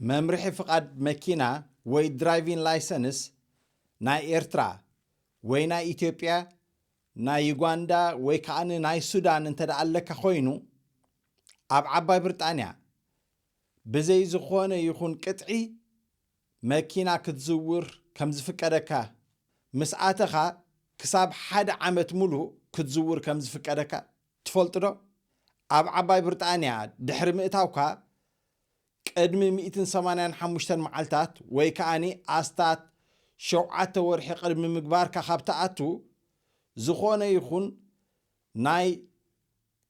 መምርሒ ፍቓድ መኪና ወይ ድራይቪን ላይሰንስ ናይ ኤርትራ ወይ ናይ ኢትዮጵያ፣ ናይ ዩጋንዳ ወይ ከኣ ናይ ሱዳን እንተ ደኣ ኣለካ ኮይኑ፣ ኣብ ዓባይ ብሪጣንያ ብዘይ ዝኾነ ይኹን ቅጥዒ መኪና ክትዝውር ከም ዝፍቀደካ፣ ምስ ኣተኻ ክሳብ ሓደ ዓመት ሙሉእ ክትዝውር ከም ዝፍቀደካ ትፈልጡ ዶ? ኣብ ዓባይ ብሪጣንያ ድሕሪ ምእታውካ ቅድሚ ሚእትን ሰማንያን ሓሙሽተን መዓልታት ወይ ከኣኒ ኣስታት ሸውዓተ ወርሒ ቅድሚ ምግባርካ ካብ ትኣቱ፣ ዝኾነ ይኹን ናይ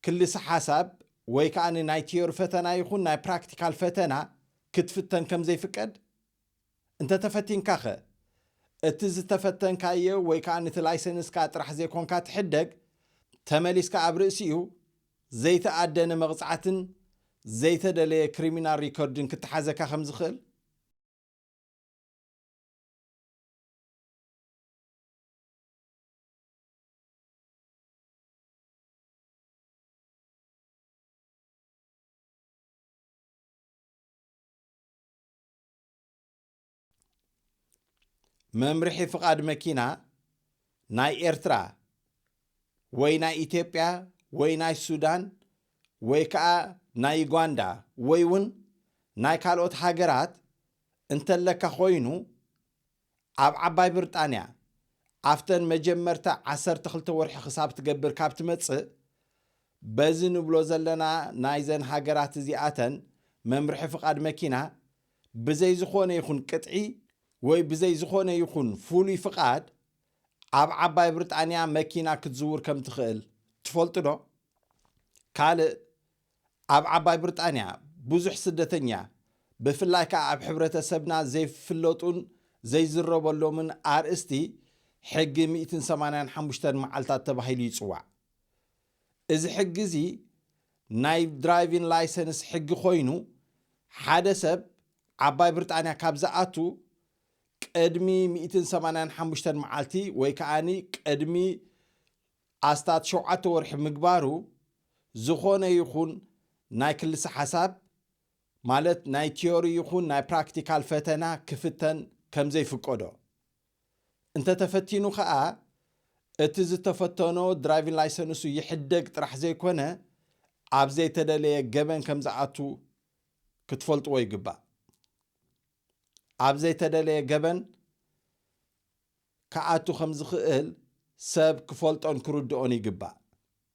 ክልሰ ሓሳብ ወይ ከኣ ናይ ቲዮሪ ፈተና ይኹን ናይ ፕራክቲካል ፈተና ክትፍተን ከም ዘይፍቀድ? እንተ ተፈቲንካኸ? እቲ ዝተፈተንካዮ ወይ ከኣ እቲ ላይሰንስካ ጥራሕ ዘይኮንካ ትሕደግ፣ ተመሊስካ ኣብ ርእሲኡ ዘይተኣደነ መቕጻዕትን ዘይተደለየ ክሪሚናል ሪኮርድን ክተሓዘካ ከም ዝኽእል? መምርሒ ፍቓድ መኪና ናይ ኤርትራ ወይ ናይ ኢትዮጵያ ወይ ናይ ሱዳን ወይ ከኣ ናይ ዩጋንዳ ወይ እውን ናይ ካልኦት ሃገራት እንተለካ ኮይኑ፣ ኣብ ዓባይ ብሪጣንያ ኣብተን መጀመርታ ዓሰርተ ክልተ ወርሒ ክሳብ ትገብር ካብ ትመጽእ፣ በዚ ንብሎ ዘለና ናይዘን ሃገራት እዚኣተን መምርሒ ፍቓድ መኪና ብዘይ ዝኾነ ይኹን ቅጥዒ ወይ ብዘይ ዝኾነ ይኹን ፍሉይ ፍቓድ ኣብ ዓባይ ብሪጣንያ መኪና ክትዝውር ከም ትኽእል ትፈልጡ ዶ? ካልእ፣ ኣብ ዓባይ ብሪጣንያ ብዙሕ ስደተኛ፣ ብፍላይ ከኣ ኣብ ሕብረተሰብና ዘይፍለጡን ዘይዝረበሎምን ኣርእስቲ፣ ሕጊ ሚእትን ሰማንያን ሓሙሽተን መዓልታት ተባሂሉ ይጽዋዕ። እዚ ሕጊ እዚ ናይ ድራይቪን ላይሰንስ ሕጊ ኮይኑ፣ ሓደ ሰብ ዓባይ ብሪጣንያ ካብ ዝኣቱ ቅድሚ ሚእትን ሰማንያን ሓሙሽተን መዓልቲ ወይ ከኣኒ ቅድሚ ኣስታት ሸውዓተ ወርሒ ምግባሩ፣ ዝኾነ ይኹን ናይ ክልሰ ሓሳብ፣ ማለት ናይ ቲዮሪ ይኹን ናይ ፕራክቲካል ፈተና ክፍተን ከም ዘይፍቀዶ፣ እንተ ተፈቲኑ ኸኣ፣ እቲ ዝተፈተኖ ድራይቪን ላይሰንሱ ይሕደግ ጥራሕ ዘይኮነ፣ ኣብ ዘይተደለየ ገበን ከም ዝኣቱ ክትፈልጥዎ ይግባእ። ኣብ ዘይተደለየ ገበን ክኣቱ ከም ዝኽእል ሰብ ክፈልጦን ክርድኦን ይግባእ።